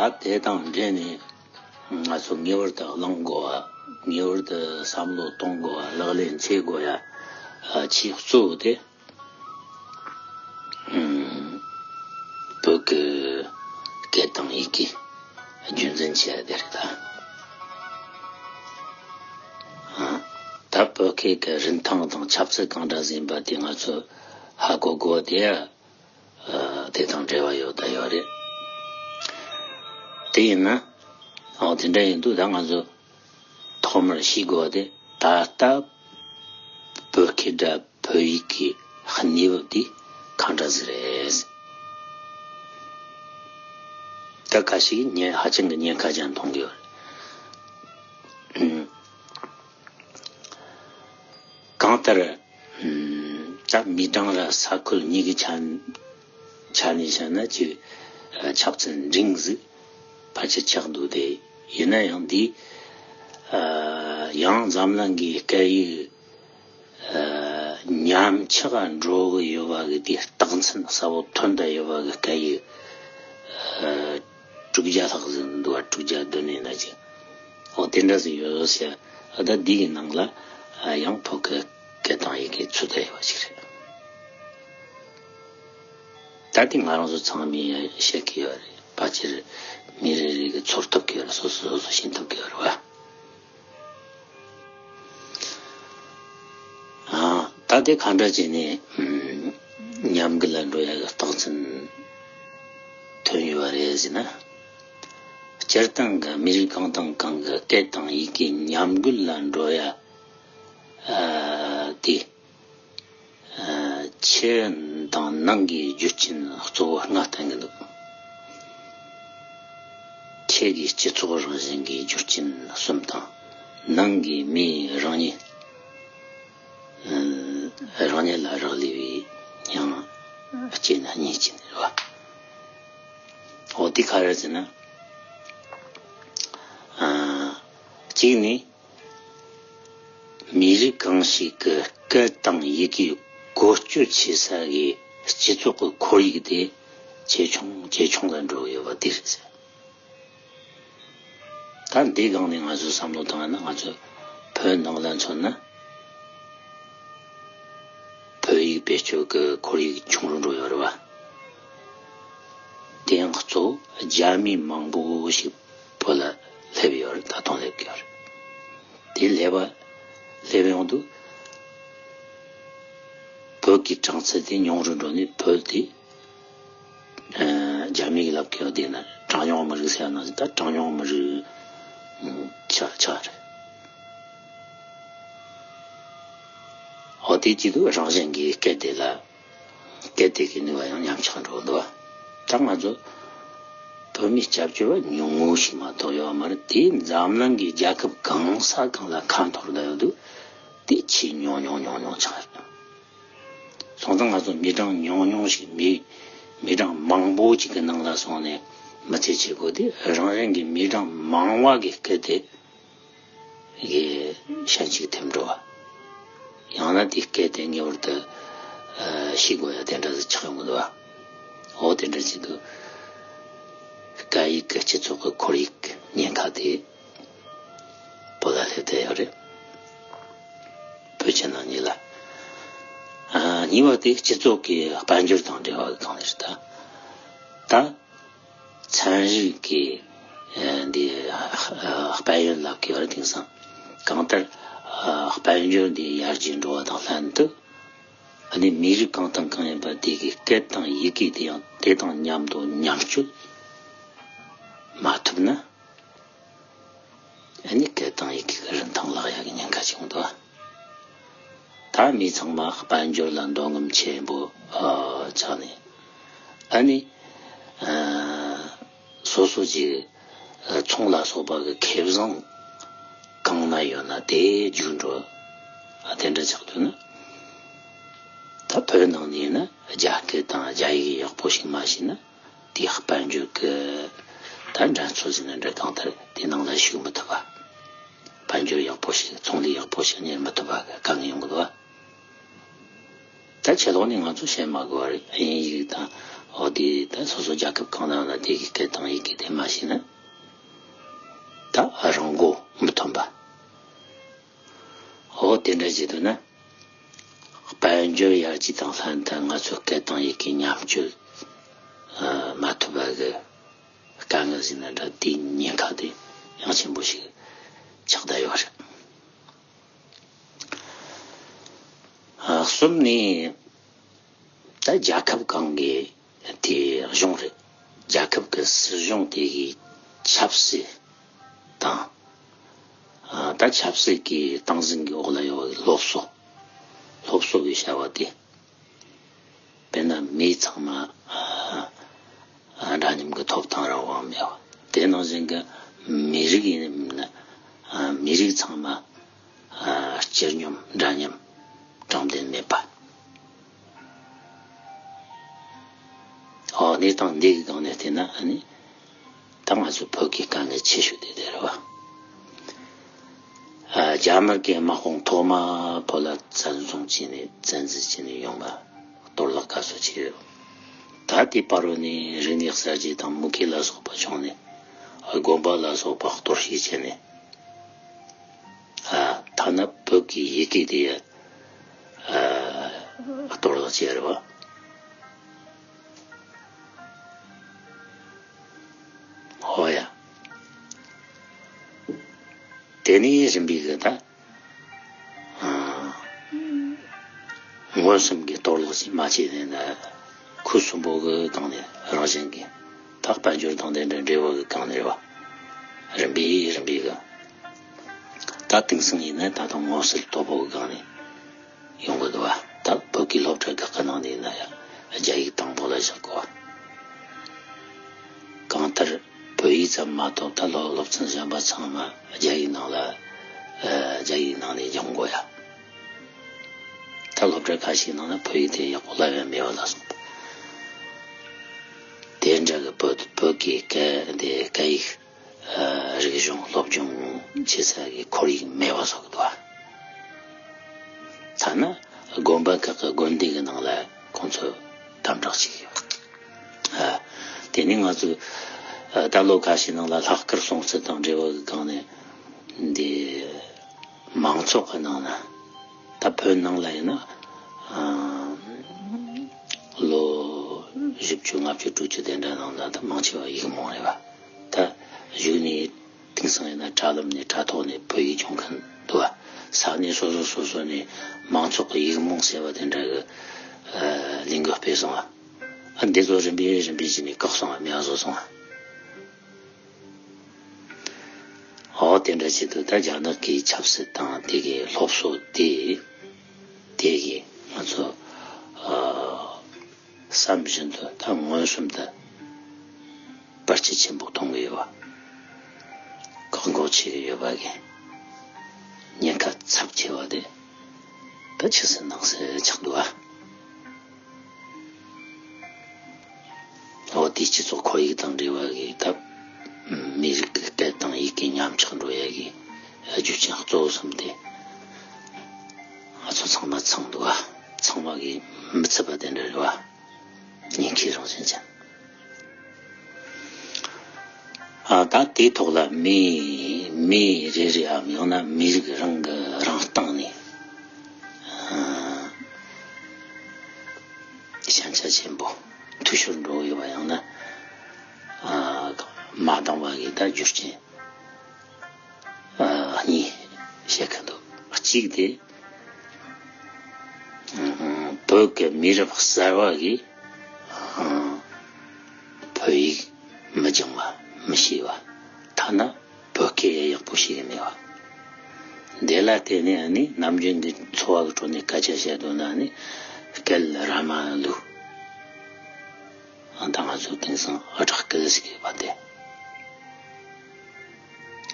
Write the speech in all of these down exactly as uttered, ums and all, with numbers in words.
ད་དེ་དང་འབྲེལ་ནས་ང་ཚོ་ངེས་པར་དུ་བླང་དགོས་པ། ངེས་པར་དུ་བསམ་བློ་གཏོང་དགོས་པ། ལག་ལེན་འཁྱེར་དགོས་ཡ་ཆེས་གཙོ་བོ་དེ། ཨུམ། བོད་ཀྱི་སྐད་དང་ཡི་གེ་རྒྱུན་འཛིན་བྱེད་ཡ་དེ་རེད་ད། ཨ། ད་བོད་སྐད་ཀྱི་རིན་ཐང་དང་ཁྱབ་ཚད་གང་འདྲ་ཟིན་པ་དེ་ང་ཚོ་ཧ་གོ་དགོས་དེ། ཨ། དེ་དང་འབྲེལ་བ་ཡོད་ད་ཡོད་རེད། དེ་ཡིན་ན། ཨོ། དེ་འདྲ་ཡིན་དུས་ད་ང་ཚོ་ཐོག་མར་ཤེས་དགོས་དེ། ད་ལྟ་བོད་སྐད་སྒྲ་བོད་ཡིག་གི་གནས་བབ་འདི་གང་འདྲ་ཟིག་རེད། ད་ཁ་ཤས་ཉེན། ཧ་ཅང་གི་ཉེན་ཁ་ཅན་མཐོང་གི་ཡོད་རེད། གང་ལྟར། ད་མི་གྲངས་ར་ས་ཁུལ་གཉིས་ཀྱི་ཆ་ཆ་ནས་བཤད་ན་ཅིག་ཁྱབ་ཚད་འབྲིང་ཟིག་ཕལ་ཆེར་ཆགས་འདུག་སྟེ། ཡིན་ན་ཡང་འདི་ཡང་འཛམ་གླིང་གི་སྐད་ཡིག་ཉམས་ཆག་འགྲོ་གི་ཡོད་པ་གི་དེ་རྟགས་མཚན་གསལ་པོ་ཐོན་བསྡད་ཡོད་པ་གི་སྐད་ཡིག་དྲུག་བརྒྱ་ལྷག་ཟིག་འདུག་བ། དྲུག་བརྒྱ་བདུན་ནས་ན་ཅིག་འོ་དེ་འདྲ་ཟིག་ཡོད་ཟེར། ཨ། ད་འདི་གི་ནང་ལ་ཡང་བོད་ཀྱི་སྐད་དང་ཡི་གེ་ཚུད་བསྡད་ཡོད་པ་ཞིག་རེད། ད་དེ་ང་རང་ཚོ་ཚང་མས་ཤེས་ཀྱི་ཡོད་རེད། ཕལ་ཆེར་མི་རེ་རེ་གིས་ཚོར་ཐུབ་ཀྱི་ཡོད་རེད། སོ་སོ་སོ་སོ་ཤེས་ཐུབ་ཀྱི་ཡོད་རེད་བ། ཨ། ད་དེ་གང་འདྲ་བྱས་ནས་ཉམས་རྒུད་ལ་འགྲོ་ཡ་གི་རྟགས་མཚན་ཐོན་ཡོད་པ་རེད་ཟེར་ན། སྤྱིར་བཏང་གི་མི་རིགས་གང་དང་གང་གི་སྐད་དང་ཡི་གེ་ཉམས་རྒུད་ལ་འགྲོ་ཡ་དེ། ཨ། ཕྱི་དང་ནང་གི་རྒྱུ་རྐྱེན་གཙོ་བོ་ལྔ་བསྟན་གྱི་འདུག་ཕྱི་གི་སྤྱི་ཚོགས་རང་བཞིན་གྱི་རྒྱུ་རྐྱེན་གསུམ་དང་། ནང་གི་མི་རང་ཉིད། ཨ། རང་ཉིད་ལ་རག་ལས་པའི་ཡང་རྐྱེན་གཉིས་ཅན་རེད་བ། འོ་དེ་ག་རེ་ཟེར་ན། ཨ། གཅིག་ནི། མི་རིགས་གང་ཞིག་གི་སྐད་དང་ཡི་གེ་བཀོལ་སྤྱོད་བྱེད་ས་གི་སྤྱི་ཚོགས་ཀྱི་ཁོར་ཡུག་དེ་ཇེ་ཆུང་ཇེ་ཆུང་ལ་འགྲོ་གི་ཡོད་པ་དེ་རེད་ཟེར། ད་འདི་སྒང་ནས་ང་ཚོས་བསམ་བློ་བཏང་ན། ང་ཚོ་བོད་ནང་ལ་མཚོན་ན། བོད་ཡིག་བེད་སྤྱོད་ཀྱི་ཁོར་ཡུག་ཆུང་རུ་འགྲོ་ཡོད་རེད་བ། དེ་ཡང་གཙོ་བོ་རྒྱ་མི་མང་པོ་ཞིག་བོད་ལ་སླེབས་ཡོད་རེད། ད་དུང་སླེབས་ཀྱི་ཡོད་རེད། དེ་སླེབས་པ་སླེབས་ཡོང་དུས་བོད་ཀྱི་གྲངས་ཚད་དེ་ཉུང་རུ་འགྲོ་ནས། བོད་དེ། ཨ། རྒྱ་མི་གིས་ལབ་ཀྱི་ཡོད་དེ་ན་གྲངས་ཉུང་མི་རིགས་ཟེར་ཡ་ནང་བཞིན་ད་གྲངས་ཉུང་མི་རིགས་ཆགས་ཆགས་རེད། འོ་དེ་བྱེད་དུས་རང་བཞིན་གྱིས་སྐད་དེ་ལ། སྐད་དེ་གི་ནུས་པ་ཡང་ཉམས་ཆག་འགྲོ་འདུག་ད་ང་ཚོ་བོད་མི་སྐྱབས་བཅོལ་བ་ཉུང་ངུ་ཞིག་མ་གཏོགས་ཡོད་མ་རེད། དེ་འཛམ་གླིང་གི་རྒྱལ་ཁབ་གང་ས་གང་ལ་ཁ་འཐོར་བསྡད་ཡོད་དུས། དེ་ཆེས་ཉུང་ཉུང་ཉུང་ཉུང་ཆགས་ཡོད། སོང་ཙང་ང་ཚོ་མི་གྲངས་ཉུང་ཉུང་ཞིག་མི་མི་གྲངས་མང་པོ་ཅིག་གི་ནང་ལ་སོང་ནས་མི་ཚེ་སྐྱེལ་དགོས་དུས། རང་རང་གི་མི་གྲངས་མང་བ་གི་སྐད་དེ་གི་ཞན་ཞིག་ཐེབས་འགྲོ་བ། ཡང་ན་དེའི་སྐད་དེ་ངེས་པར་དུ་ཤེས་དགོས་ཡ་དེ་འདྲ་ཞིག་ཆགས་ཡོང་གི་འདུག་བ། འོ་དེ་འདྲ་ཞིག་འདུག་སྐད་ཡིག་གི་སྤྱི་ཚོགས་ཀྱི་ཁོར་ཡུག་ཉེན་ཁ་དེ་བོད་ལ་སླེབས་བསྡད་ཡོད་རེད། བོད་ཕྱི་ནང་གཉིས་ལ། ཨ། གཉིས་པ་དེ་སྤྱི་ཚོགས་ཀྱི་དཔལ་འབྱོར་དང་འབྲེལ་བ་གང་ལས་རེད་ད། ད། ཚན་རིག་གི་ཨ་འདི་ཨ་དཔལ་ཡོན་ལབ་ཀྱི་ཡོད་རེད། དེང་སང་གང་ལྟར་ཨ་དཔལ་འབྱོར་འདི་ཡར་རྒྱས་འགྲོ་བ་དང་ལྷན་དུ། ཨ་ནི་མི་རིགས་གང་དང་གང་ཡིན་པ་དེ་གི་སྐད་དང་ཡི་གེ་དེ་ཡང་དེ་དང་མཉམ་དུ་ཉམས་བཅོས་མ་ཐུབ་ན། ཨ་ནི་སྐད་དང་ཡི་གེ་གི་རིན་ཐང་བརླག་ཡག་གི་ཉེན་ཁ་ཅིག་འདུག་ད་མི་ཚང་མ་དཔལ་འབྱོར་ལ་འདོད་རྔམ་ཆེན་པོ་ཨ་ཆགས་ནས། ཨ་ནི་ཨ་སོ་སོ་གྱི་ཨ་ཚོང་ལ་སོགས་པ་གི་ཁེ་བཟང་གང་ན་ཡོད་ན་དེ་རྒྱུག་འགྲོ། ཨ་དེ་འདྲ་ཆགས་དུས་ན། ད་བོད་ནང་ནས་ཡིན་ན་རྒྱ་སྐད་དང་རྒྱ་ཡིག་ཡག་པོ་ཞིག་མ་ཤེས་ན། དེའི་དཔལ་འབྱོར་གྱི་ད་འགྲན་རྩོད་ཟེར་ན་འདྲ། གང་ལྟར་དེ་ནང་ལ་ཞུགས་མི་ཐུབ་པ། དཔལ་འབྱོར་ཡག་པོ་ཞིག་ཚོང་ལས་ཡག་པོ་ཞིག་གཉེར་མི་ཐུབ་པ་གི་དཀའ་ངལ་ཡོང་གི་འདུག་བ། ད་ཕྱི་ལོགས་ནས་ང་ཚོ་བཤད་མ་དགོས་པ་རེད། དབྱིན་ཡིག་དང་ འོ་དེ་ད་སོ་སོ་རྒྱལ་ཁབ་གང་ན་ཡོད་ན་དེ་གི་སྐད་དང་ཡི་གེ་དེ་མ་ཤེས་ན་ད་རང་མགོ་མི་ཐོན་པ། འོ་དེ་འདྲ་བྱེད་དུས་ན། དཔལ་འབྱོར་ཡར་རྒྱས་དང་ལྷན་དུ་ང་ཚོའི་སྐད་དང་ཡི་གེ་ཉམས་བཅོས་མ་ཐུབ་པ་གི་དཀའ་ངལ་ཟེར་ན་འདྲ། དེའི་ཉེན་ཁ་དེ་ཡང་ཆེན་པོ་ཞིག་ཆགས་བསྡད་ཡོད་རེད། གསུམ་ནས། ད་རྒྱལ་ཁབ་གང་གི་དེ་གཞུང་རེད། རྒྱལ་ཁབ་ཀྱི་སྲིད་གཞུང་དེ་གི་ཆབ་སྲིད་དང་། ད་ཆབ་སྲིད་ཀྱི་སྟངས་འཛིན་གྱི་འོག་ལ་ཡོད་པའི་སློབ་གསོ། སློབ་གསོ་གི་བྱ་བ་དེ། དཔེར་ན་མི་ཚང་མ་འདྲ་མཉམ་གྱི་ཐོབ་ཐང་རང་དབང་མེད་པ། དེ་ནང་བཞིན་གྱི་མི་རིགས་ཡིན་ན་མི་རིགས་ཚང་མ་སྤྱི་སྙོམས་འདྲ་མཉམ་དྲང་བདེན་མེད་པ། ཨོ་གནས་སྟངས་འདི་གི་སྒང་ནས་བལྟས་ན་ཨ་ནི་ད་ང་ཚོ་བོད་ཀྱི་དཀའ་ངལ་ཆེ་ཤོས་དེ་དེ་རེད་བ། རྒྱ་དམར་གྱི་དམག་དཔུང་ཐོག་མ་བོད་ལ་བཙན་བཟུང་བྱས་ནས་བཙན་འཛུལ་བྱས་ནས་ཡོང་བ་གཏོར་བརླག་ག་ཚོད་བྱས་ཡོད། ད་དེའི་བར་དུ་ནས་རིག་གནས་གསར་བརྗེ་དང་མུ་གེ་ལ་སོགས་པ་བྱུང་ནས་དགོན་པ་ལ་སོགས་པ་གཏོར་བཤིག་བྱས་ནས། ཐ་ན་བོད་ཀྱི་ཡི་གེ་དེ་ཡང་གཏོར་བརླག་བྱས་རེད་བ། ཧོ་ཡ། དེ་ནས་རིམ་པས་གི་ད། མངོན་སུམ་གྱི་གཏོར་བརླག་ཅིག་མ་བྱས་ནས་ན། ཁུ་སུམ་པོ་གི་སྒང་ནས་རང་བཞིན་གྱི་ད་དཔལ་འབྱོར་དང་དེ་འདྲ་འབྲེལ་བ་གི་སྒང་ནས་རེད་བ། རིམ་པས་རིམ་པས་གི། ད་དེང་སང་ཡིན་ན་ད་དུང་མངོན་གསལ་དོད་པོ་གི་སྒང་ནས་ཡོང་གི་འདུག་བ། ད་བོད་ཀྱི་སློབ་གྲྭ་ཁག་གི་ནང་ནས་ཡིན་ན་ཡང་རྒྱ་ཡིག་དང་པོ་ལ་བཞག་དགོས་བ། གང་ལྟར་བོད་ཡིག་ཙམ་མ་གཏོགས་ད་སློབ་སློབ་ཚན་གཞན་པ་ཚང་མ་རྒྱ་ཡིག་ནང་ལ། ཨ། རྒྱ་ཡིག་ནང་ནས་སྦྱང་དགོས་ཡ། ད་སློབ་གྲྭ་ཁ་ཤས་ནང་ན་བོད་ཡིག་དེ་ཡག་པོ་བསླབ་ཡ་མེད་པ་ལ་སོགས་པ། དེ་འདྲ་གི་བོད་བོད་ཀྱི་སྐད་དེ་སྐད་ཡིག་ཨ། རིག་གཞུང་སློབ་སྦྱོང་བྱེད་ས་གི་ཁོར་ཡུག་མེད་པ་བཟོ་གི་འདུག་བ། ཐ་ན་དགོན་པ་ཁག་གི་དགོན་སྡེ་གི་ནང་ལ་ཁོང་ཚོ་དམ་དྲག་བྱེད་ཀྱི་ཡོད། ཨ། དེ་ནི་ང་ཚོས་ཨ། ད་ལོ་ཁ་ཤས་ནང་ལ་ལྷག་དཀར་སྲུང་བརྩི་དང་འབྲེལ་བ་གི་སྒང་ནས་འདི་མང་ཚོགས་ཀྱི་ནང་ན། ད་བོད་ནང་ལ་ཡིན་ན་ཨ། ལོ་བཞི་བཅུ་ལྔ་བཅུ་དྲུག་ཅུ་དེ་འདྲ་ནང་ལ་ད་མང་ཆེ་བ་ཡིག་རྨོངས་རེད་བ། ད་གཞུག་ནས་དེང་སང་ཡིན་ན་དྲ་ལམ་ནས་དྲ་ཐོག་ནས་བོད་ཡིག་སྦྱོང་མཁན་འདུག་བ། ས་གནས་སོ་སོ་སོ་སོ་ནས་མང་ཚོགས་ཀྱི་ཡིག་རྨོངས་ཟེར་བ་དེ་འདྲ་གི་ཨ། ལས་འགུལ་སྤེལ་སོང་བ། ཨ། འདི་ཚོ་རིམ་པས་རིམ་པས་བྱས་ནས་བཀག་སོང་བ། མེད་པ་བཟོ་སོང་བ། འོ་དེ་འདྲ་བྱེད་དུས་ད་རྒྱ་ནག་གི་ཆབ་སྲིད་དང་དེ་གའི་སློབ་གསོ་དེ་དེ་གའི་ང་ཚོ་ཨ། བསམ་བཞིན་དུ་ད་མངོན་སུམ་དུ་བར་ཆད་ཆེན་པོ་གཏོང་གི་ཡོད་པ། བཀག་འགོག་བྱེད་ཀྱི་ཡོད་པ་གི་ཉེན་ཁ་ཚབས་ཆེ་བ་དེ་ད་ཆི་ཟེར་ནང་ཟེར་ཆགས་འདུག་ཨ། འོ་དེ་སྤྱི་ཚོགས་ཁོར་ཡུག་དང་འབྲེལ་བ་གི་ད་མི་རིགས་ཀྱི་སྐད་དང་ཡི་གེ་ཉམས་ཆག་འགྲོ་ཡ་གི་རྒྱུ་རྐྱེན་གཙོ་བོ་གསུམ་དེ་ང་ཚོ་ཚང་མ་ཚང་འདུག་ཨ། ཚང་མ་གི་མི་ཚད་པ་དེ་འདྲ་རེད་བ། ཉེན་ཁའི་རང་བཞིན་ཅན། ཨ། ད་དེའི་ཐོག་ལ་མི་མི་རེ་རེའམ་ཡང་ན་མི་རིགས་རང་གི་རང་སྟེང་ནས་ཨ། ཞན་ཆ་ཆེན་པོ་འཐུས་ཤོར་འགྲོ་ཡོད་པ། ཡང་ན་ཨ། མ་འདང་བ་གི་ད་རྒྱུ་རྐྱེན་ཨ། གཉིས་བཤད་གི་འདུག་གཅིག་དེ་ཨ། བོད་ཀྱི་མི་རབས་གསར་བ་གིས་ཨ། བོད་ཡིག་མི་སྦྱང་བ། མི་ཤེས་པ། ཐ་ན་བོད་སྐད་ཡག་པོ་ཤེས་ཀྱི་མེད་པ། འདི་ལ་བརྟེན་ནས་ཨ་ནི་ནམ་རྒྱུན་གྱི་འཚོ་བ་གི་ཁྲོད་ནས་སྐད་ཆ་བཤད་དོན་ན་ནི་སྐད་ར་མ་ལུག་ཨ། ད་ང་ཚོ་དེང་སང་ཨ་དྲག་སྐད་ཟེར་གི་ཡོད་པ་དེ།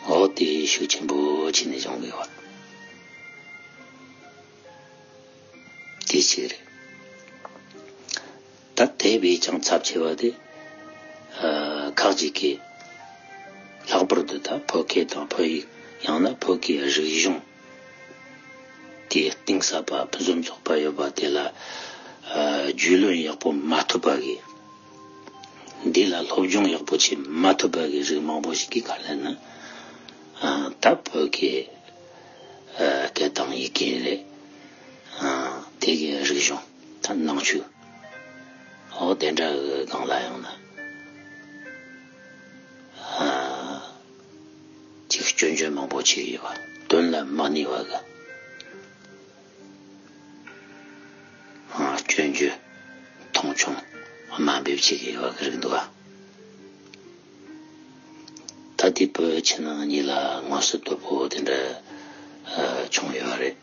འོ་དེ་ཤུགས་ཆེན་པོ་བྱས་ནས་སྦྱོང་དགོས་པ། དེ་གཅིག་རེད། ད་དེ་བས་ཀྱང་ཚབས་ཆེ་བ་དེ་ཨ། ཁག་ཅིག་གིས་ལྷག་པར་དུ་ད་བོད་སྐད་དང་བོད་ཡིག་ཡང་ན་བོད་ཀྱི་རིག་གཞུང་དེ་གཏིང་ཟབ་པ་ཕུན་སུམ་ཚོགས་པ་ཡོད་པ་དེ་ལ་ཨ། རྒྱུས་ལོན་ཡག་པོ་མ་ཐུབ་པ་གིས་ འདི་ལ་སློབ་སྦྱོང་ཡག་པོ་བྱེད་མ་ཐུབ་པ་གི་རིགས་མང་པོ་ཞིག་གིས་ག་རེ་ལབ་ན། ཨ། ད་བོད་ཀྱི་ཨ་སྐད་དང་ཡི་གེ་རེད། ཨ། དེ་གི་རིག་གཞུང་ད་ནང་ཆོས། འོ་དེ་འདྲ་གི་སྒང་ལ་ཡང་ན། ཨ། ཅིག་སྐྱོན་བརྗོད་མང་པོ་བྱེད་ཀྱི་ཡོད་པ། དོན་ལ་མ་གནས་པ་གི། ཨ། སྐྱོན་བརྗོད། མཐོང་ཆུང་། དམའ་འབེབས་བྱེད་ཀྱི་ཡོད་པ་གི་རིགས་འདུག་ག། ད་དེ་བོད་ཕྱི་ནང་གཉིས་ལ་མངོན་གསལ་དོད་པོ་དེ་འདྲ་ཨ་བྱུང་ཡོད་རེད།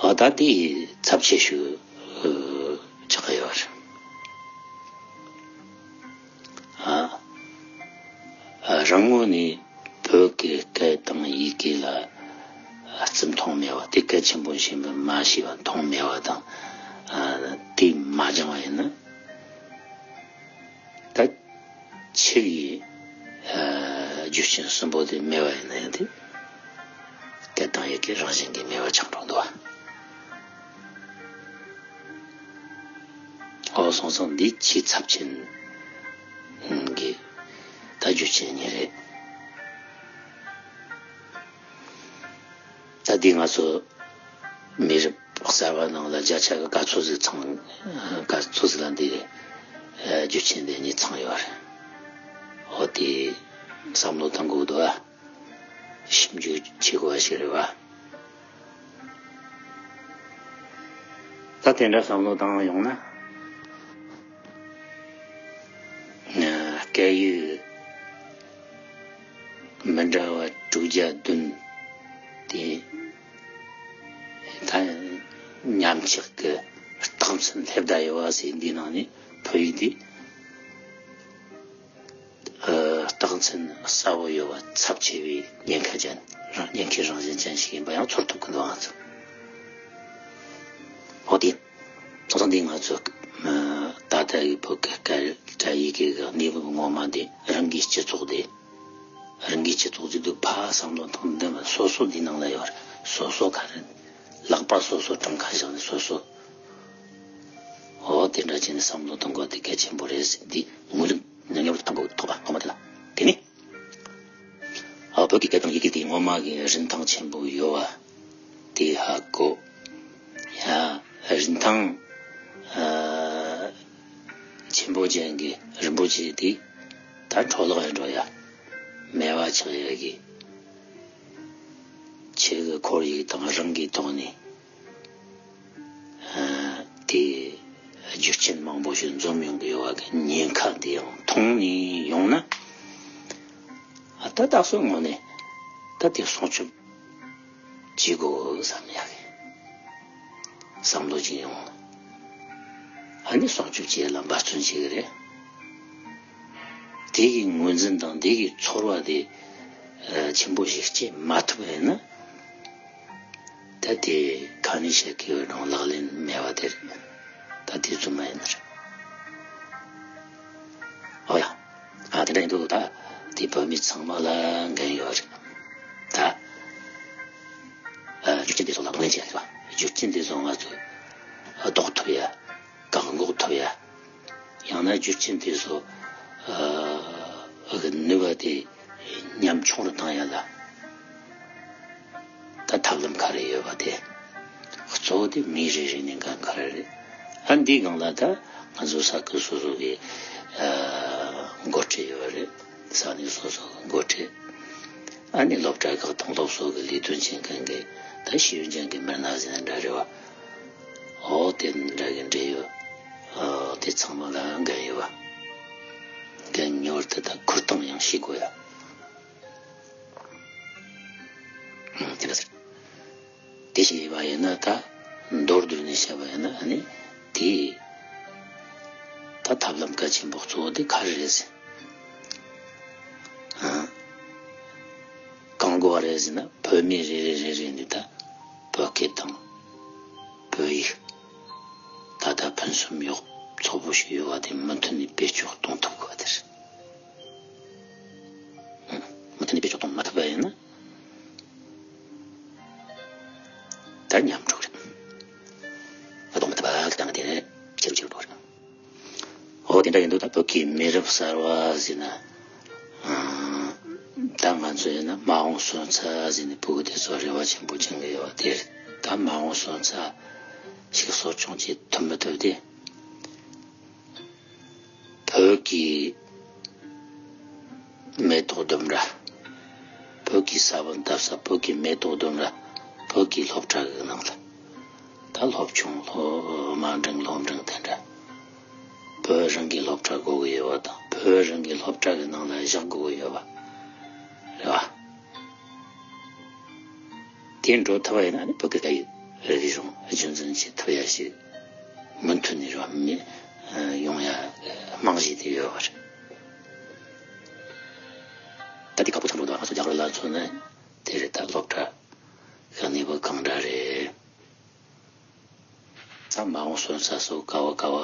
ཨ། ད་དེ་ཚབས་ཆེ་ཤོས་ཨ་ཆགས་ཀྱི་ཡོད་རེད། ཨ། ཨ། རང་ངོས་ནས་བོད་ཀྱི་སྐད་དང་ཡི་གེ་ལ་རྩིས་མཐོང་མེད་པ། དེ་གལ་ཆེན་པོ་ཞིག་མ་ཤེས་པ། མཐོང་མེད་པ་དང་། ཨ། དེ་མ་སྦྱངས་པ་ཡིན་ན། ད་ཆི་གི་ཨ་རྒྱུ་རྐྱེན་གསུམ་པོ་དེ་མེད་པ་ཡིན་ན་ཡང་དེ། སྐད་དང་ཡི་གེ་རང་བཞིན་གྱིས་མེད་པ་ཆགས་འགྲོ་འདུག་ག། འོ་སོང་ཙང་འདི་ཆེས་ཚབས་ཆེན་གྱི་ད་རྒྱུ་རྐྱེན་གཉིས་རེད། ད་འདི་ང་ཚོ་མི་རབས་གསར་པ་ནང་ལ་བརྒྱ་ཆ་ག་ག་ཚོད་ཟིག་ཚང་། ག་ཚོད་ཟིག་ལ་འདི་རྒྱུ་རྐྱེན་དེ་གཉིས་ཚང་ཡོད་རེད། འོ་དེ་བསམ་བློ་གཏོང་དགོས་འདུག་ག། ཞིབ་འཇུག་བྱེད་དགོས་པ་ཞིག་རེད་པ། ད་དེ་འདྲ་བསམ་བློ་བཏང་ཡོང་ན། སྐད་ཡིག་མི་འདྲ་བ་དྲུག་བརྒྱ་བདུན་དེ་ད་མཉམ་གཅིག་གི་རྟགས་མཚན་སླེབས་བསྡད་ཡོད་པ་ཟེར། འདི་ནང་ནས་བོད་ཡིག་འདི། ཨ། རྟགས་མཚན་གསལ་པོ་ཡོད་པ། ཚབས་ཆེ་བའི་ཉེན་ཁ་ཅན། རང་ཉེན་ཁའི་རང་བཞིན་ཅན་ཞིག་ཡིན་པ་ཡང་ཚོར་ཐུབ་ཀྱི་འདུག་ང་ཚོ། འོ་དེ། སོང་ཙང་འདི་ང་ཚོ་ཨ་ད་ལྟ་ཡི་བོད་ཀྱི་སྐད་སྒྲ་ཡི་གེ་གི་གནས་བབ་ངོ་མ་འདི་རང་གི་སྤྱི་ཚོགས་འདི། རང་གི་སྤྱི་ཚོགས་འདི་དུ་ཕར་བསམ་བློ་བཏང་འདི་མ། སོ་སོ་འདི་ནང་ལ་ཡོད་རེད། སོ་སོ་ག་རེ་ལག་པ་སོ་སོ་བྲང་ཁ་བཞག་ནས་སོ་སོ། འོ་དེ་འདྲ་བྱས་ནས་བསམ་བློ་གཏོང་དགོས་དེ་གལ་ཆེན་པོ་རེད་ཟེར། འདི་ངོས་ལེན་མཉམ་རུབ་གཏོང་དགོས་ཐོག་པ་ངོ་མ་དེ་ལ། དེ་ནི། ཨ། བོད་ཀྱི་སྐད་དང་ཡི་གེ་དེ་ངོ་མ་གི་རིན་ཐང་ཆེན་པོ་ཡོད་པ་དེ་ཧ་གོ། ཡ། རིན་ཐང་ཨ་ཆེན་པོ་ཅན་གྱི་རིན་པོ་ཆེ་དེ་ད་འཕྲོ་བརླག་ཡང་འགྲོ་ཡ། མེད་པ་ཆགས་ཡ་གི། ཆེད་ཀྱི་ཁོར་ཡུག་དང་རང་གི་ཐོག་ནས། ཨ། དེ་རྒྱུ་རྐྱེན་མང་པོ་ཞིག་འཛོམས་ཡོང་གི་ཡོད་པ་གི་ཉེན་ཁ་འདི་ཡང་མཐོང་ནས་ཡོང་ན། ཨ། ད་ད་གཟོད་ངོས་ནས་ད་དེ་སྲུང་སྐྱོབ་བྱེད་དགོས་བསམ་ཡ་གི་བསམ་བློ་ཅིག་ཡོང་། ཨ་ནི་སྲུང་སྐྱོབ་བྱེད་ལ་འབད་བརྩོན་བྱེད་གི་རེད། དེ་གི་ངོས་འཛིན་དང་དེ་གི་ཚོར་བ་དེ་ཨ་ཆེན་པོ་ཞིག་སྐྱེ་མ་ཐུབ་པ་ཡིན་ན། ད་དེ་ག་ནས་བཤད་ཀྱི་ཡོད་རུང་ལག་ལེན་མེད་པ་དེ་རེད། ད་དེ་རྫུན་མ་ཡིན་ནི་རེད། ཨོ་ཡ། ཨ། དེ་འདྲ་ཡིན་དུས་ད་དེ་བོད་མི་ཚང་མ་ལ་འགན་ཡོད་རེད། ད་ཨ་རྒྱུ་རྐྱེན་དེ་ཚོ་ལ་གདོང་ལེན་བྱེད་ཡ་རེད་པ། རྒྱུ་རྐྱེན་དེ་ཚོ་ང་ཚོས་ཨ་ཟློག་ཐུབ་ཡ། བཀག་འགོག་ཐུབ་ཡ། ཡང་ན་རྒྱུ་རྐྱེན་དེ་ཚོ་ཨ་གི་ནུས་པ་དེ་ཉམ་ཆུང་རུ་བཏང་ཡ་ལ། ད་ཐབས་ལམ་ག་རེ་ཡོད་པ་དེ། གཙོ་བོ་དེ་མི་རེ་རེ་ནས་འགན་ག་རེ་རེད། ཨ། འདིའི་སྒང་ལ་ད་ང་ཚོ་ས་ཁུལ་སོ་སོ་གི་ཨ་འགོ་ཁྲིད་ཡོད་རེད། ས་གནས་སོ་སོ་གི་འགོ་ཁྲིད། ཨ་ནི་སློབ་གྲྭ་ཁག་དང་སློབ་གསོ་གི་ལས་དོན་བྱེད་མཁན་གྱི་ད་ཤེས་ཡོན་ཅན་གྱི་མི་སྣ་ཟེར་ན་འདྲ་རེད་པ། འོ་དེ་འདྲ་གི་འབྲེལ་ཡོད། ཨ། དེ་ཚང་མ་ལ་འགན་ཡོད་པ། འགན་མྱུར་དུ་ད་འཁུར་སྟངས་ཡང་ཤེས་དགོས་ཡ། དེ་འདྲ་ཟེར། དེ་བྱས་པ་ཡིན་ན་ད་མདོར་བསྡུས་ནས་བཤད་པ་ཡིན་ན། ཨ་ནི་དེ་ད་ཐབས་ལམ་གལ་ཆེན་པོ་གཙོ་བོ་དེ་ག་རེ་རེད་ཟེར། ཨ། གང་དགོས་པ་རེད་ཟེར་ན། བོད་མི་རེ་རེ་རེ་རེ་ནས་ད་བོད་སྐད་དང་བོད་ཡིག་ད་ལྟ་ཕུན་སུམ་ཡོད། ཚོགས་པོ་ཞིག་ཡོད་པ་དེ་མུ་མཐུད་ནས་བེད་སྤྱོད་གཏོང་ཐུབ་དགོས་པ་དེ་རེད། མུ་མཐུད་ནས་བེད་སྤྱོད་གཏོང་མ་ཐུབ་པ་ཡིན་ན། ད་ཉམས་འགྲོ་གི་རེད། ད་གཏོང་མ་ཐུབ་པ་གི་སྟེང་དེ་ནས་ཆེ་རུ་ཆེ་རུ་འགྲོ་གི་རེད། དེ་འདྲ་ཡིན་དུས་ད་བོད་ཀྱི་མི་རབས་གསར་བ་ཟེར་ན། ཨང་། ད་ང་ཚོ་ཡིན་ན་མ་འོངས་སོན་རྩ་ཟེར་ནས་ཕྲུ་གུ་དེ་ཚོ་རེ་བ་ཆེན་པོ་བཅངས་ཀྱི་ཡོད་པ་དེ་རེད། ད་མ་འོངས་སོན་རྩ་ཞིག་གསོ་སྐྱོང་བྱེད་ཐུབ་མི་ཐུབ་དེ། བོད་ཀྱི་མེ་ཏོག་ལྡུམ་ར། བོད་ཀྱི་ས་བོན་བཏབ་ས། བོད་ཀྱི་མེ་ཏོག་ལྡུམ་ར། བོད་ཀྱི་སློབ་གྲྭ་གི་ནང་ལ། ད་སློབ་ཆུང་སློབ་དམའ་འབྲིང་སློབ་འབྲིང་དེ་འདྲ། བོད་རང་གི་སློབ་གྲྭ་དགོས་ཀྱི་ཡོད་པ་དང་། བོད་རང་གི་སློབ་གྲྭ་གི་ནང་ལ་བཞག་དགོས་ཀྱི་ཡོད་པ་རེད་བ། དེ་འགྲོ་ཐུབ་པ་ཡིན་ན་ནི་བོད་ཀྱི་སྐད་ཡིག་རིག་གཞུང་རྒྱུན་འཛིན་བྱེད་ཐུབ་ཡ་ཞིག་མུ་མཐུད་ནས་རོ་མི་ཡོང་ཡ་རྨང་གཞི་དེ་ཡོད་པ་རེད། ད་དེ་ཁག་པོ་ཆགས་འགྲོ་འདུག་ང་ཚོ་རྒྱ་གར་ལ་མཚོན་ན་དེ་རེད། ད་སློབ་གྲྭ་གི་གནས་བབ་གང་འདྲ་རེད། ད་མ་འོངས་སོན་རྩ་སོགས་ག་བ་ག་བ་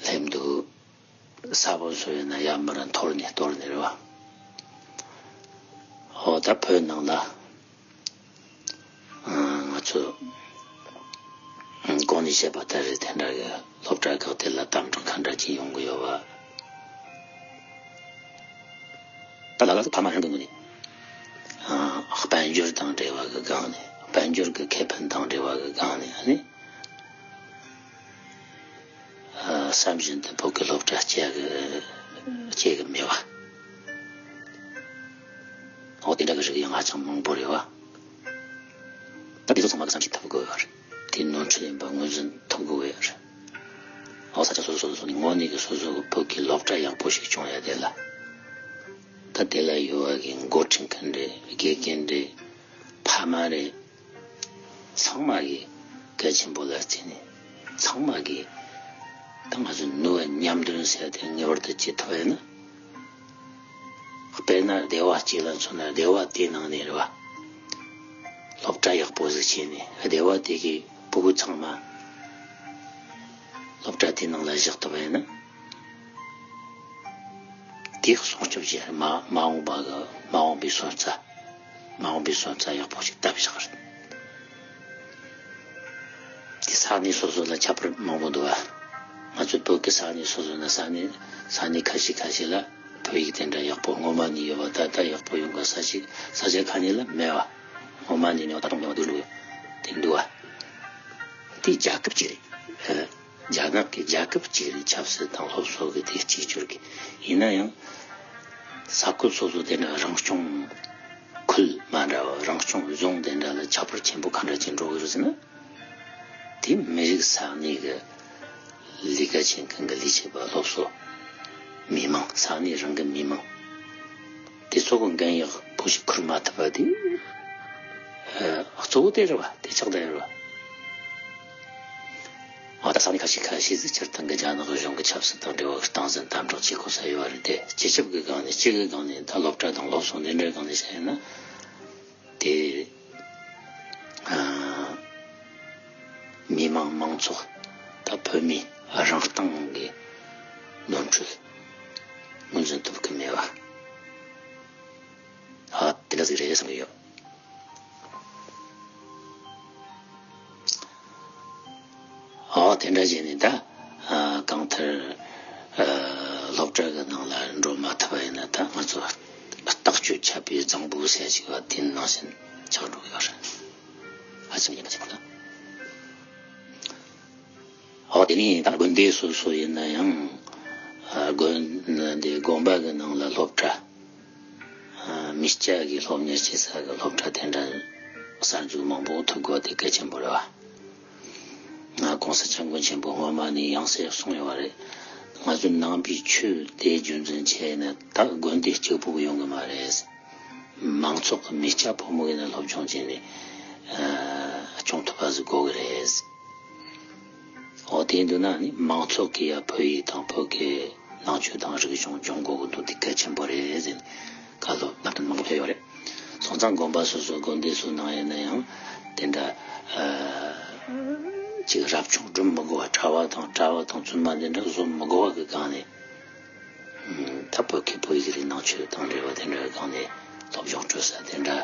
སླེབས་འདུག་ས་བོན་སོགས་ཡིན་ན་ཡར་མར་འཐོར་ནས་གཏོར་ནས་རེད་བ། འོ་ད་བོད་ནང་ལ་ང་ཚོ་གོང་ནས་བཤད་པ་ལྟར་རེད། དེ་འདྲ་གི་སློབ་གྲྭ་ཁག་དེ་ལ་དམ་དྲག་ག་འདྲ་ཅིག་ཡོང་གི་ཡོད་པ། ད་ལ་ལ་ཕ་མ་རང་གི་ངོས་ནས་དཔལ་འབྱོར་དང་འབྲེལ་བ་གི་སྒང་ནས། དཔལ་འབྱོར་གི་ཁེ་ཕན་དང་འབྲེལ་བ་གི་སྒང་ནས་ཨ་ནི། བསམ་བཞིན་དུ་བོད་ཀྱི་སློབ་གྲྭ་སྐྱེལ་གི་སྐྱེལ་གི་མེད་པ། འོ་དེ་འདྲ་གི་རིགས་ཡང་ཧ་ཅང་མང་པོ་རེད་བ། ད་དེ་ཚོ་ཚང་མ་གི་བསམ་ཤེས་ཐུབ་དགོས་ཡོད་རེད། དེ་ནོར་འཁྲུལ་ཡིན་པ་ངོས་འཛིན་ཐུབ་དགོས་ཡོད་རེད། འོ་ས་ཆ་སོ་སོ་སོ་སོ་ནས་ངོས་ནས་གི་སོ་སོ་གི་བོད་ཀྱི་སློབ་གྲྭ་ཡག་པོ་ཞིག་སྐྱོང་ཡ་དེ་ལ། ད་དེ་ལ་ཡོད་པ་གི་འགོ་ཁྲིད་མཁན་རེད། དགེ་རྒན་རེད། ཕ་མ་རེད། ཚང་མ་གིས་གལ་ཆེན་པོ་ལ་བརྩིས་ནས། ཚང་མ་གིས་ད་ང་ཚོ་ནུས་པ་མཉམ་འདོན་ཟེར་ཡ་དེ་ངེས་པར་དུ་བྱེད་ཐུབ་ཡ་ན། དཔེར་ན་སྡེ་བ་གཅིག་ལ་མཚོན་ན་སྡེ་བ་དེའི་ནང་ནས་རེད་བ། སློབ་གྲྭ་ཡག་པོ་ཟིག་བྱས་ནས་སྡེ་བ་དེ་གི་ཕྲུ་གུ་ཚང་མ་སློབ་གྲྭ་དེའི་ནང་ལ་བཞག་ཐུབ་ཡ་ན། དེ་སྲུང་སྐྱོབ་བྱེད། མ་མ་འོངས་པ་གི་མ་འོངས་པའི་སོན་རྩ། མ་འོངས་པའི་སོན་རྩ་ཡག་པོ་ཞིག་བཏབ་བཞག་རེད། དེ་ས་གནས་སོ་སོ་ལ་ཁྱད་པར་མང་པོ་འདུག་བ། ང་ཚོའི་བོད་ཀྱི་ས་གནས་སོ་སོ་ན་ས་གནས་ས་གནས་ཁ་ཤས་ཁ་ཤས་ལ་བོད་ཡིག་དེ་འདྲ་ཡག་པོ་སྔོན་མ་ནས་ཡོད་པ་ད་ལྟ་ཡག་པོ་ཡོང་གི། ས་ཞིག་ས་ཆ་ཁ་ཤས་ལ་མེད་བ། སྔོན་མ་ནས་ནས་ད་དུང་མེད་པ་འདུག་འགྲོ་དེ་འདུག་བ། དེ་རྒྱལ་ཁབ་ཅིག་རེད། རྒྱ་ནག་གི་རྒྱལ་ཁབ་ཅིག་རེད། ཆབ་སྲིད་དང་སློབ་གསོ་གི་དེ་གཅིག་གྱུར་གི། ཡིན་ན་ཡང་ས་ཁུལ་སོ་སོ་དེ་འདྲ་རང་སྐྱོང་ཁུལ་མ་འདྲ་བ། རང་སྐྱོང་རྫོང་དེ་འདྲ་ལ་ཁྱད་པར་ཆེན་པོ་ག་འདྲ་ཅིག་འགྲོ་གི་རེད་ཟེར་ན། དེ་མི་རིགས་ས་གནས་ཀྱི་ལས་ཀ་བྱེད་མཁན་གྱི་ལས་བྱེད་པ། སློབ་གསོ། མི་མང་། ས་གནས་རང་གི་མི་མང་དེ་ཚོ་གི་འགན་ཡག་པོ་ཞིག་འཁུར་མ་ཐུབ་པ་དེ་གཙོ་བོ་དེ་རེད་བ། དེ་ཆགས་བསྡད་ཡོད་རེད་བ། འོ་ད་ས་གནས་ཁ་ཤས་ཁ་ཤས་ཟིག་སྤྱིར་བཏང་གི་རྒྱ་ནག་གཞུང་གི་ཆབ་སྲིད་དང་འབྲེལ་བ་སྟངས་འཛིན་དམ་དྲག་བྱེད་དགོས་ས་ཡོད་རེད་དེ། སྤྱི་ཁྱབ་ཀྱི་སྒང་ནས་སྤྱི་གི་སྒང་ནས་ད་སློབ་གྲྭ་དང་སློབ་གསོ་འདི་འདྲའི་སྒང་ནས་བཤད་ན་དེ། ཨ། མི་མང་མང་ཚོགས་ད་བོད་མི་རང་སྟེང་གི་ནོར་འཁྲུལ་ངོས་འཛིན་ཐུབ་ཀྱི་མེད་པ། ཨ། དེ་འདྲ་ཟིག་རེད་བསམ་གྱི་ཡོད། ཨོ་དེ་འདྲ་བྱས་ནས་ད་ཨ་གང་ལྟར་ཨ་སློབ་གྲྭ་གི་ནང་ལ་འགྲོ་མ་ཐུབ་པ་ཡིན་ན་ད་ང་ཚོ་ལྟག་ཆོད་ཆད་པའི་རྫིང་བུ་ཟེར་ཞིག་བ་དེ་ནང་བཞིན་ཆགས་འགྲོ་གི་ཡོད་རེད། ཧ་ཅང་ཡིན་པ་ཆེན་པོ་ད། ཨོ་དེ་ནས་ད་དགོན་སྡེ་སོ་སོ་ཡིན་ན་ཡང་ཨ་དགོན་འདི་དགོན་པ་གི་ནང་ལ་སློབ་གྲྭ། མི་སྐྱ་གི་སློབ་གཉེར་བྱེད་ས་གི་སློབ་གྲྭ་དེ་འདྲ་གསར་འཛུགས་མང་པོ་ཐུབ་དགོས་དེ་གལ་ཆེན་པོ་རེད་བ། ང་གོང་ས་སྐྱབས་མགོན་ཆེན་པོ་སྔོན་མ་ནས་ཡང་སེ་གསུངས་ཡོད་པ་རེད། ང་ཚོའི་ནང་པའི་ཆོས་དེ་རྒྱུན་འཛིན་བྱས་ན་ད་དགོན་སྡེ་གཅིག་པུ་ཡོང་གི་མ་རེད། མང་ཚོགས་ཀྱི་མི་སྐྱ་ཕོ་མོ་ཡིན་ན་སློབ་སྦྱོང་བྱས་ནས་སྐྱོང་ཐུབ་པ་ཟིག་དགོས་གི་རེད། འོ་དེ་འདུག་ན་ནི་མང་ཚོགས་ཀྱི་ཡ་བོད་ཡིག་དང་བོད་ཀྱི་ནང་ཆོས་དང་རིག་གཞུང་སྦྱོང་དགོས་ཀྱི་འདུག་དེ་གལ་ཆེན་པོ་རེད་ཟེར་ནས་བཀའ་སློབ་བསླབ་སྟོན་མང་པོ་ཕེབས་ཡོད་རེད། སོང་ཙང་དགོན་པ་སོ་སོ་དགོན་སྡེ་སོ་ནང་ཡིན་ན་ཡང་དེ་འདྲ་ཅིག་རབ་བྱུང་སྒྲུབ་མི་དགོས་པ། གྲྭ་བ་དང་གྲྭ་བ་དང་བཙུན་མ་དེ་འདྲ་བཟོ་མི་དགོས་པ་གི་སྒང་ནས། ད་བོད་ཀྱི་བོད་ཡིག་རིག་ནང་ཆོས་དང་འབྲེལ་བ་དེ་འདྲའི་སྒང་ནས་སློབ་སྦྱོང་སྤྲོད་ས་དེ་འདྲ་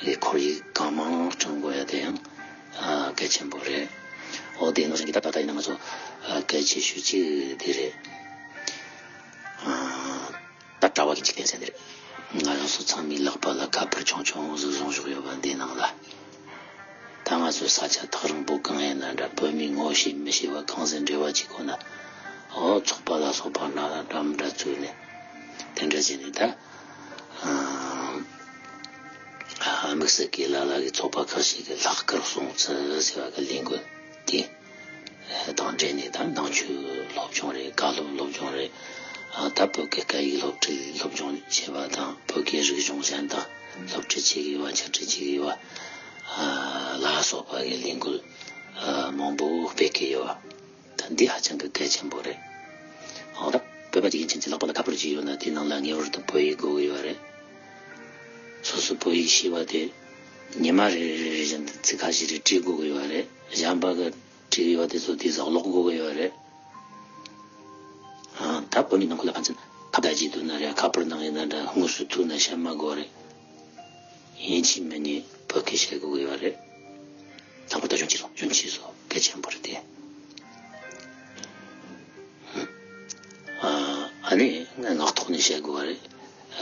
གི་ཁོར་ཡུག་གང་མང་བསྐྲུན་དགོས་ཡ་དེ་ཡང་གལ་ཆེན་པོ་རེད། འོ་དེ་ནོ་རིང་གི་ད་ད་ད་ཡིན་ན་ང་ཚོ་ཨ་གལ་ཆེ་ཤོས་གཅིག་དེ་རེད། ཨ་ད་གྲྭ་བ་གི་འཇིག་རྟེན་ཟེར་ནི་རེད། ང་རང་ཚོ་ཚང་མའི་ལག་པ་ལ་ཁ་པར་ཆུང་ཆུང་ཟིག་བཟུང་བཞག་ཡོད་པ་འདི་ནང་ལ། ད་ང་ཚོ་ས་ཆ་ཐག་རིང་པོ་གང་ཡིན་ན་འདྲ། བོད་མི་ངོ་ཤེས་མི་ཤེས་པ་གང་ཟིག་འབྲེལ་བ་བྱེད་དགོས་ན། འོ་ཚོགས་པ་ལ་སོགས་པ་འདྲ་འདྲ་མི་འདྲ་བཙུགས་ནས་དེ་འདྲ་བྱས་ནས་ད། ཨ་དམིགས་བསལ་གྱི་ལ་ལ་གི་ཚོགས་པ་ཁག་ཅིག་གི་ལྷག་དཀར་སྲུང་བརྩི་ཟེར་བ་གི་ལས་འགུལ་དེ་དང་འབྲེལ་ནས། ད་ནང་ཆོས་སློབ་སྦྱོང་རེད། བཀའ་སློབ་སློབ་སྦྱོང་རེད། ཨ་ད་བོད་ཀྱི་སྐད་ཡིག་སློབ་ཁྲིད་སློབ་སྦྱོང་བྱེད་པ་དང་། བོད་ཀྱི་རིག་གཞུང་གཞན་དག་སློབ་ཁྲིད་བྱེད་ཀྱི་ཡོད་པ། འཆད་ཁྲིད་བྱེད་ཀྱི་ཡོད་པ་ཨ་ལ་སོགས་པ་གི་ལས་འགུལ་ཨ་མང་པོ་སྤེལ་གྱི་ཡོད་པ། ད་འདི་ཧ་ཅང་གི་གལ་ཆེན་པོ་རེད། འོ་ད་བོད་པ་དགེ་རྒན་ཆེན་གྱི་ལག་པ་ལ་ཁ་པར་ཅིག་ཡོད་ན་དེའི་ནང་ལ་ངེས་པར་དུ་བོད་ཡིག་དགོས་ཀྱི་ཡོད་རེད། སོ་སོ་བོད་ཡིག་ཤེས་པ་དེ་ཉི་མ་རེ་རེ་རེ་བཞིན་དུ་ཚིག་ཁ་ཤས་རེ་བྲིས་དགོས་ཀྱི་ཡོད་རེད། གཞན་པ་གི་བྲིས་ཡོད་དེ་ཚོ་དེ་ཚོ་ཀློག་དགོས་ཀྱི་ཡོད་རེད། ཨ་ད་བོད་མི་ནང་ཁུལ་ལ་ཕན་ཚུན་ཁ་བརྡ་བྱེད་དུས་ན་རེད། ཁ་པར་ནང་ཡིན་ན་འདྲ། དངོས་སུ་ཐུག་ན་བཤད་མ་དགོས་རེད། ཡིན་གཅིག་མིན་གཉིས་བོད་སྐད་བཤད་དགོས་ཀྱི་ཡོད་རེད། ལྷག་པར་དུ་གཞོན་སྐྱེས་ཚོ། གཞོན་སྐྱེས་ཚོ་གལ་ཆེན་པོ་རེད་དེ། ཨ་ནི་ངག་ཐོག་ནས་བཤད་དགོས་པ་རེད།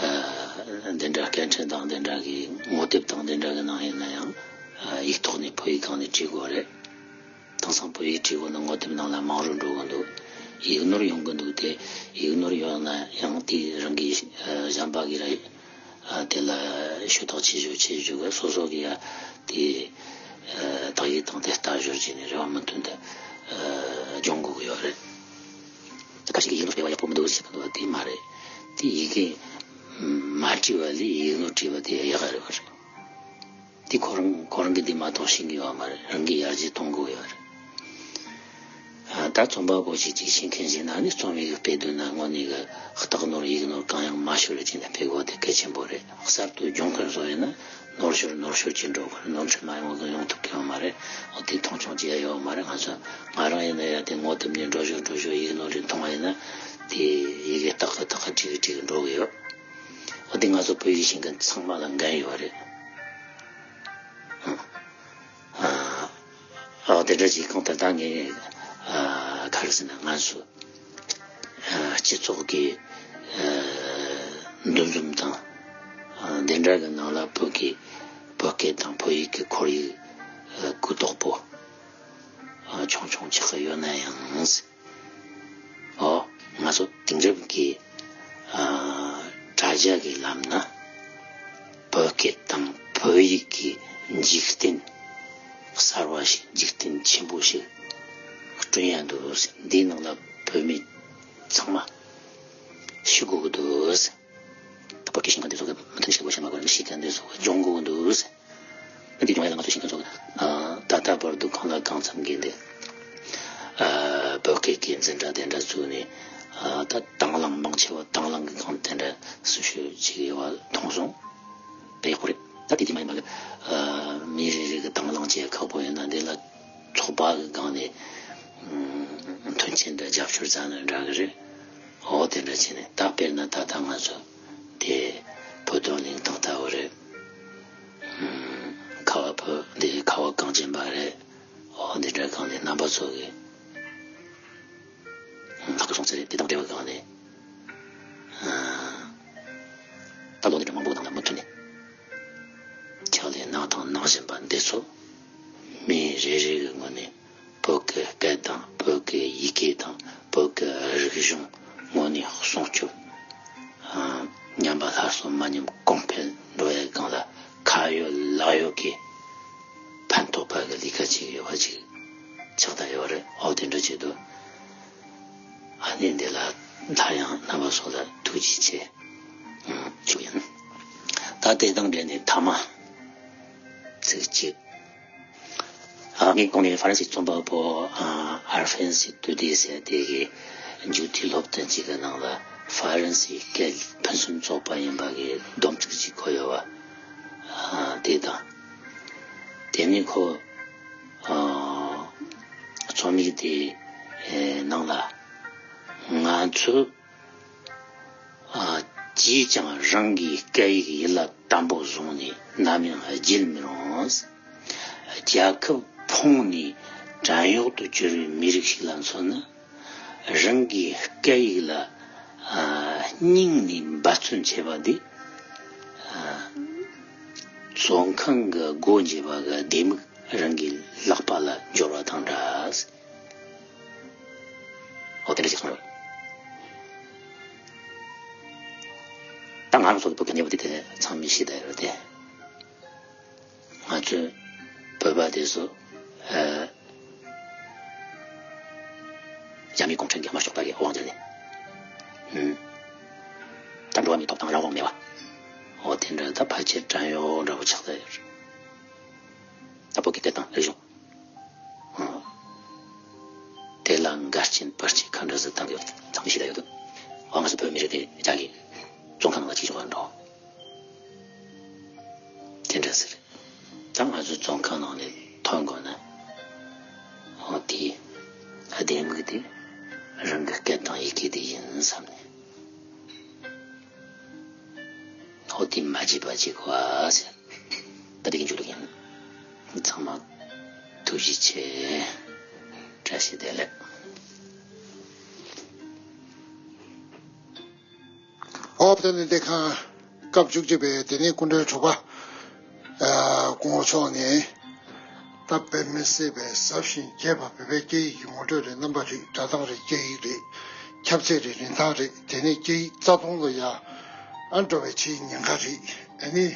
ཨ་འདི་འདྲ་སྐད་འཕྲིན་དང་འདི་འདྲ་གི་ངོ་དེབ་དང་འདི་འདྲ་གི་ནང་ཡིན་ན་ཡང་། ཨ་ཡིག་ཐོག་ནས་བོད་ཡིག་སྒང་ནས་བྲིས་དགོས་པ་རེད། དེང་སང་བོད་ཡིག་བྲིས་དགོས་ན་ངོ་དེབ་ནང་ལ་མང་རུ་འགྲོ་གི་འདུག་ཡིག་ནོར་ཡོང་གི་འདུག་དེ་ཡིག་ནོར་ཡོང་ན་ཡང་དེ་རང་གི་ཨ་གཞན་པ་གི་རེད། ཨ་དེ་ལ་ཞུ་དག་བྱེད་ཞོར་བྱེད་ཞོར་གི་སོ་སོ་གི་ཡ་དེ་ཨ་དག་ཡིག་དང་དེ་ལྟ་ཞོར་བྱས་ནས་རེ་བ་མུ་མཐུད་དུ་ཨ་སྦྱོང་དགོས་ཀྱི་ཡོད་རེད། ཁ་ཤས་ཀྱིས་ཡིག་ནོར་སྤེལ་བ་ཡག་པོ་མི་འདུག་ཟེར་གི་འདུག་པ། དེ་མ་རེད། དེ་ཡི་གེ་མ་བྲིས་པ་ལས་ཡིག་ནོར་བྲིས་པ་དེ་ཡག་ག་རེད་པ་རེད། དེ་ཁོ་རང་ཁོ་རང་གིས་དེ་མ་གཏོགས་ཤེས་ཀྱི་ཡོད་མ་རེད། རང་གིས་ཡར་རྒྱས་གཏོང་དགོས་ཡོད་རེད། ཨ་ད་རྩོམ་པ་པོ་ཞིག་ཅིག་ཤེས་མཁན་ཞིག་ན་ནི་རྩོམ་ཡིག་སྤེལ་དུས་ན་དངོས་གནས་གི་རྟགས་ནོར་ཡིག་ནོར་གང་ཡང་མ་ཤོར་བ་ཅིག་ནས་སྤེལ་དགོས་དེ་གལ་ཆེན་པོ་རེད། གསར་དུ་སྦྱོང་མཁན་ཚོ་ཡིན་ན་ནོར་ཤོར་ནོར་ཤོར་གྱིས་འགྲོ་དགོས། ནོར་འཁྲུལ་མ་ཡོང་གི་ཡོང་ཐུབ་ཀྱི་ཡོད་མ་རེད། འོ་དེ་མཐོང་ཆུང་བྱེད་ཡ་ཡོད་མ་རེད། ང་ཚོ་ང་རང་ཡིན་ན་ཡ་དེ་ངོ་དེབ་ནས་འགྲོ་ཞོར་འགྲོ་ཞོར་ཡིག་ནོར་རེ་མཐོང་བ་ཡིན་ན་དེ་ཡི་གེ་ཏག་ཏག་ཏག་ཏག་བྲིས་གི་བྲིས་གི་འགྲོ་གི་ཡོད། འོ་དེ་ང་ཚོ་བོད་ཡིག་ཤེས་མཁན་ཚང་མ་ལ་འགན་ཡོད་རེད། ཨ་ཨ་དེ་འདྲ་ཞིག་གང་ལྟར་ད་ངས་ཨ་ག་རེ་ཟེར་ན། ང་ཚོ་ཨ་སྤྱི་ཚོགས་ཀྱི་ཨ་འདུ་འཛོམས་དང་ཨ་དེ་འདྲ་གི་ནང་ལ་བོད་ཀྱི་བོད་སྐད་དང་བོད་ཡིག་གི་ཁོར་ཡུག་ཨ་གུ་དོག་པོ་ཨ་ཆུང་ཆུང་ཆགས་ཀྱི་ཡོད་ན་ཡང་། ཨོ། ང་ཚོ་དེང་རབས་ཀྱི་ཨ་དྲ་རྒྱ་གི་ལམ་ན་བོད་སྐད་དང་བོད་ཡིག་གི་འཇིག་རྟེན་གསར་བ་ཞིག་འཇིག་རྟེན་ཆེན་པོ་ཞིག་བསྐྲུན་ཡ་འདུག་འདིའི་ནང་ལ་བོད་མི་ཚང་མ་ཞུགས་དགོས་ཀྱི་འདུག་ད་བོད་སྐད་ཤེས་མཁན་དེ་ཚོ་གི་མུ་མཐུད་ནས་ཤེས་དགོས་ཤེས་མ་དགོས་ནི་ཤེས་མཁན་དེ་ཚོ་གི་སྦྱོང་དགོས་ཀྱི་འདུག་འདི་སྦྱོང་ཡ་ལ་ང་ཚོ་ཤེས་མཁན་ཚོ་གི་ད་ལྟ་བར་དུ་གང་ལ་གང་འཚམ་གྱིས་འདི་བོད་སྐད་ཀྱི་འཛིན་གྲྭ་དེ་འདྲ་བཙུགས་ནས་ད་དང་བླངས་མང་ཆེ་བ་དང་བླངས་ཀྱི་སྒང་དེ་འདྲ་སུ་ཞིག་ཅིག་ཡོད་པ་མཐོང་སོང་། དཔེ་ཡག་པོ་རེད། ད་དེ་དེ་མ་ཡིན་པ་གི་མི་རེ་རེ་གི་དང་བླངས་བྱེད་ཁག་པོ་ཡོད་ན་འདི་ལ་ཚོགས་པ་གི་སྒང་ནས་མཐུན་རྐྱེན་འདྲ་རྒྱབ་སྐྱོར་བྱས་ན་འདྲ་གི་རེད། འོ་དེ་འདྲ་བྱས་ནས་ད་དཔེར་ན་ད་ལྟ་ང་ཚོ་དེ་བོད་དོན་གླེང་སྟེགས་ལྟ་བུ་རེད། ཁ་བ་བོད་འདི་ཁ་བ་གངས་ཅན་པ་རེད། འོ་འདི་འདྲ་སྒང་ནས་རྣམ་པ་ཚོ་གི་ལྷག་ཏུ་སོང་ཚེ་དེ་དང་འབྲེལ་བའི་སྒང་ནས་ད་ལོ་འདི་འདྲ་མང་པོ་ནང་ལ་མུ་མཐུད་ནས་ཕྱག་ལས་གནང་དང་གནང་བཞིན་པ་འདི་ཚོ་མི་རེ་རེ་གི་ངོས་ནས་བོད་ཀྱི་སྐད་དང་བོད་ཀྱི་ཡི་གེ་དང་བོད་ཀྱི་རིག་གཞུང་དངོས་གནས་སྲུང་སྐྱོབ། ཨ་ཉམས་པ་སླར་གསོ་མ་ཉམས་གོང་འཕེལ་འགྲོ་ཡའི་སྒང་ལ་ཁ་ཡོད་ལག་ཡོད་ཀྱི་ཕན་ཐོགས་པ་གི་ལས་ཀ་ཅིག་ཡོད་པ་ཅིག་ཆགས་བསྡད་ཡོད་རེད། འོ་དེ་འདྲ་བྱེད་དུས་ཨ་ནི་འདི་ལ་སླར་ཡང་རྣམ་པ་ཚོ་ལ་ཐུགས་རྗེ་ཆེ་ཞུ་ཡིན། ད་དེ་དང་འབྲེལ་ནས་མཐའ་མ་ཚིག་གཅིག་ཨ་ངས་གོང་ནས་ཧྥ་རན་སིའི་རྩོམ་པ་པོ་ཨ་ཨར་ཧྥན་སི་ཏུ་ཏི་ཟེར་དེ་གི་མཇུག་མཐའི་སློབ་ཚན་གཅིག་གི་ནང་ལ་ཧྥ་རན་སིའི་སྐད་ཕུན་སུམ་ཚོགས་པ་ཡིན་པ་གི་སྡོམ་ཚིག་ཅིག་བཀོད་ཡོད་པ། ཨ་དེ་དང་། དེ་ནས་ཁོ་ཨ་རྩོམ་ཡིག་དེའི་ནང་ལ་ང་ཚོས། ཨ་ཅིས་ཀྱང་རང་གི་སྐད་ཡིག་ཡིད་ལ་དམ་པོ་བཟུང་ནས་ནམ་ཡང་བརྗེད་མི་རུང་། རྒྱལ་ཁབ་ཕུང་ནས་ བྲན་གཡོག་ཏུ་གྱུར་བའི་མི་རིགས་ཤིག་ལ་མཚོན་ན། རང་གི་སྐད་ཡིག་ལ་ཨ་སྙིང་ནས་འབད་བརྩོན་བྱེད་པ་འདི། ཨ་བཙོན་ཁང་གི་སྒོ་འབྱེད་པ་གི་ལྡེ་མིག་རང་གི་ལག་པ་ལ་འབྱོར་བ་དང་འདྲ། འོ་དེ་འདྲ་ཞིག་གསུངས་ཡོད། ད་ང་རང་ཚོ་གི་བོད་སྐད་ནས་བ་དེ་དེ་ཚང་མས་ཤེས་བསྡད་ཡོད་རེད་དེ། ང་ཚོའི་བོད་པ་དེ་ཚོ་ཨ་རྒྱ་མི་གུང་ཁྲན་གྱི་དམར་ཤོག་པ་གི་དབང་ཆ་ནས་ཨུམ། ད་འགྲོ་བ་མིའི་ཐོབ་ཐང་རང་དབང་མེད་པ། འོ་དེ་འདྲ་ད་ཕལ་ཆེར་བྲན་གཡོག་འདྲ་པོ་ཆགས་བསྡད་ཡོད་རེད། ད་བོད་ཀྱི་སྐད་དང་རིག་གཞུང་། ཨང་། དེ་ལ་འགལ་རྐྱེན་བར་ཆད་ག་འདྲ་ཟིག་བཏང་གི་ཡོད་ཚང་མས་ཤེས་བསྡད་ཡོད་དོ། འོ་ང་ཚོ་བོད་མི་རིགས་དེ་རྒྱ་གི་བཙོན་ཁང་ནང་ལ་ཅིག་བཞུགས་པ་འདྲ། དེ་འདྲ་ཟེར། ད་ང་ཚོ་བཙོན་ཁང་ནང་ནས་ཐོན་དགོས་ན། འོ་དེ་ལྡེ་མིག་དེ་རང་གི་སྐད་དང་ཡི་གེ་དེ་ཡིན་བསམ་ནས། འོ་དེ་མ་བརྗེད་པ་བྱེད་དགོས་ཟེར། ད་དེ་གི་འཇུག་ལུགས་ཡིན། ཚང་མ་ཐུགས་རྗེ་ཆེ། བཀྲ་ཤིས་བདེ་ལེགས། ཨོ་དེ་ནི་འདི་ཁ་སྐབས་བཅུ་གཅིག་པའི་དེ་ནི་སྐུ་མགྲོན་དྲུག་པ། ཨ་སྐུ་ངོ་མཆོག་ནས། ད་དཔེ་མི་སྲིད་པའི་ཟབ་ཞིང་རྒྱས་པ་བོད་པའི་སྐད་ཡིག་གི་ངོ་སྤྲོད་རེད། རྣམ་པ་རེད། སྒྲ་གདངས་རེད། སྐད་ཡིག་རེད། ཁྱབ་ཚད་རེད། རིན་ཐང་རེད། དེ་ནས་སྐད་ཡིག་རྩ་སྟོང་ལ་ཡ་ཨ་འགྲོ་བའི་ཆེས་ཉེན་ཁ་རེད། ཨ་ནི་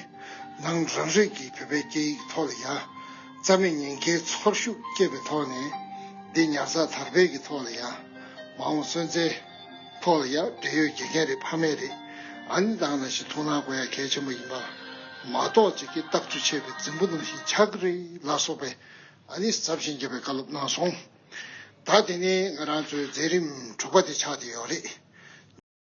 ནང་རང་རིགས་ཀྱི་བོད་པའི་སྐད་ཡིག་ཐོག་ལ་ཡ་རྩ་མེད་ཉེན་ཁའི་ཚོར་ཤུགས་སྐྱེས་པའི་ཐོག་ནས་འདི་ཉར་ཚགས་དར་སྤེལ་གྱི་ཐོག་ལ་ཡ་མ་འོངས་སོན་རྩའི་ཐོག་ལ་ཡ་འབྲེལ་ཡོད་དགེ་རྒན་རེད། ཕ་མེས་རེད། ཨ་ནི་དང་ནང་བཞིན་ཐུགས་སྣང་དགོས་ཡ་གལ་ཆེན་པོ་ཡིན་པ་མ་གཏོགས་ཅིག་གི་རྟག་ཏུ་ཆད་པའི་རྫིང་བུ་ནང་བཞིན་ཆགས་ཀྱི་རེད་ལ་སོགས་པའི་ཨ་ནི་ཟབ་ཞིང་རྒྱས་པའི་བཀའ་སློབ་གནང་སོང་། ད་དེ་ནས་ང་རང་ཚོའི་མཛད་རིམ་དྲུག་པ་དེ་ཆགས་བསྡད་ཡོད་རེད།